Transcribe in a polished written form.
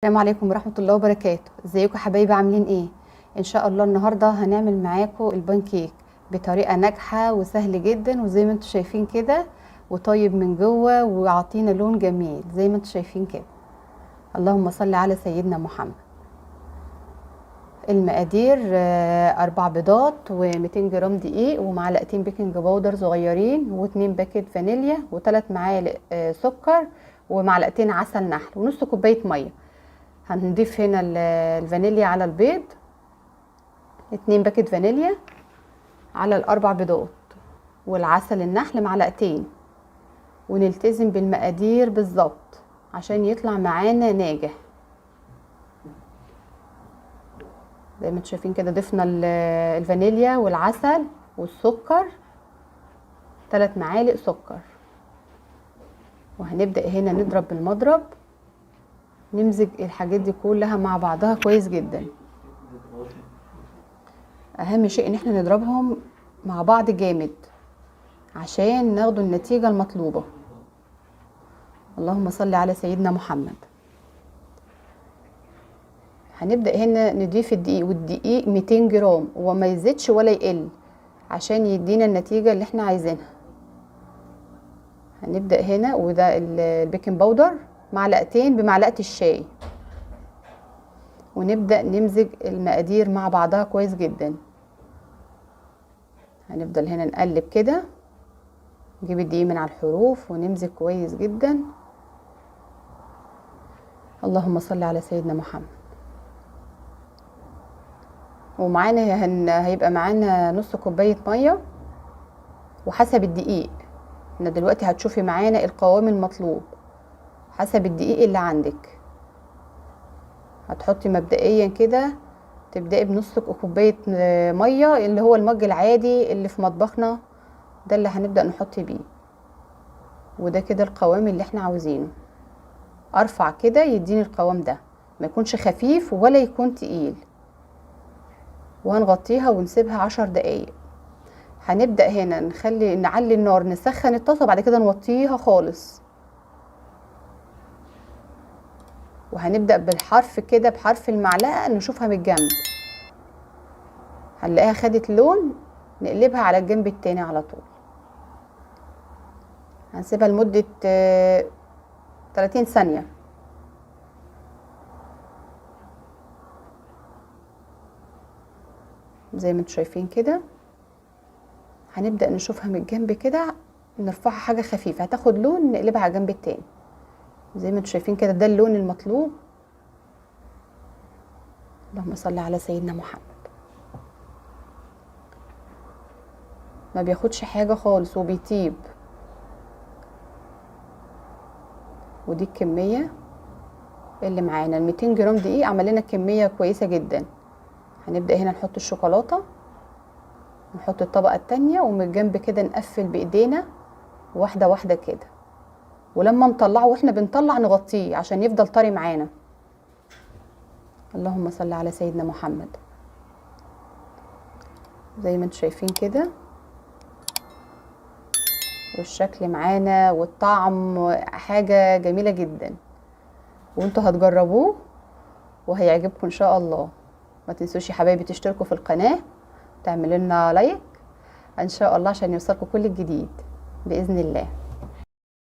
السلام عليكم ورحمة الله وبركاته. ازيكم حبايبي، عاملين ايه؟ ان شاء الله النهاردة هنعمل معاكم البانكيك بطريقة ناجحة وسهل جدا، وزي ما انتم شايفين كده، وطيب من جوه وعطينا لون جميل زي ما انتم شايفين كده. اللهم صل على سيدنا محمد. المقادير 4 بيضات و200 جرام دقيق ومعلقتين baking powder صغيرين و2 باكت فانيليا و3 معالق سكر ومعلقتين عسل نحل ونص كوباية مية. هنضيف هنا الفانيليا على البيض، 2 باكت فانيليا على ال4 بيضات، والعسل النحل معلقتين، ونلتزم بالمقادير بالظبط عشان يطلع معانا ناجح. زي ما انتم شايفين كده ضفنا الفانيليا والعسل والسكر، 3 معالق سكر. وهنبدأ هنا نضرب بالمضرب، نمزج الحاجات دي كلها مع بعضها كويس جدا. اهم شيء ان احنا نضربهم مع بعض جامد عشان ناخدوا النتيجة المطلوبة. اللهم صل على سيدنا محمد. هنبدأ هنا نضيف الدقيق، والدقيق 200 جرام وما يزيدش ولا يقل عشان يدينا النتيجة اللي احنا عايزينها. هنبدأ هنا، وده ال baking powder معلقتين بمعلقة الشاي، ونبدأ نمزج المقادير مع بعضها كويس جدا. هنفضل هنا نقلب كده، نجيب الدقيق من على الحروف ونمزج كويس جدا. اللهم صل على سيدنا محمد. ومعانا هيبقى معانا نص كوباية مية وحسب الدقيق. احنا دلوقتي هتشوفي معانا القوام المطلوب حسب الدقيق اللي عندك. هتحطي مبدئيا كده، تبدأي بنص كوباية مية اللي هو المج العادي اللي في مطبخنا ده اللي هنبدأ نحط بيه. وده كده القوام اللي احنا عاوزينه. ارفع كده يديني القوام ده، ما يكونش خفيف ولا يكون تقيل. وهنغطيها ونسيبها 10 دقايق. هنبدأ هنا نعلي النار، نسخن الطاسة، بعد كده نوطيها خالص. وهنبدأ بالحرف كده، بحرف المعلقة نشوفها من الجنب، هنلاقيها خدت لون، نقلبها على الجنب التاني على طول. هنسيبها لمدة 30 ثانية. زي ما انتم شايفين كده. هنبدأ نشوفها من الجنب كده، نرفعها حاجة خفيفة، هتاخد لون، نقلبها على الجنب التاني. زي ما انتم شايفين كده ده اللون المطلوب. اللهم صل على سيدنا محمد. ما بياخدش حاجة خالص وبيطيب. ودي الكمية اللي معانا، ال 200 جرام دقيق عمل لنا كمية كويسة جدا. هنبدأ هنا نحط الشوكولاتة، نحط الطبقة التانية، ومن الجنب كده نقفل بإيدينا واحدة واحدة كده. ولما نطلعه واحنا بنطلع نغطيه عشان يفضل طري معانا. اللهم صل على سيدنا محمد. زي ما انتم شايفين كده، والشكل معانا والطعم حاجة جميلة جدا، وانتوا هتجربوه وهيعجبكم ان شاء الله. ما تنسوش يا حبايبي تشتركوا في القناة، تعملوا لنا لايك ان شاء الله عشان يوصلكم كل الجديد بإذن الله.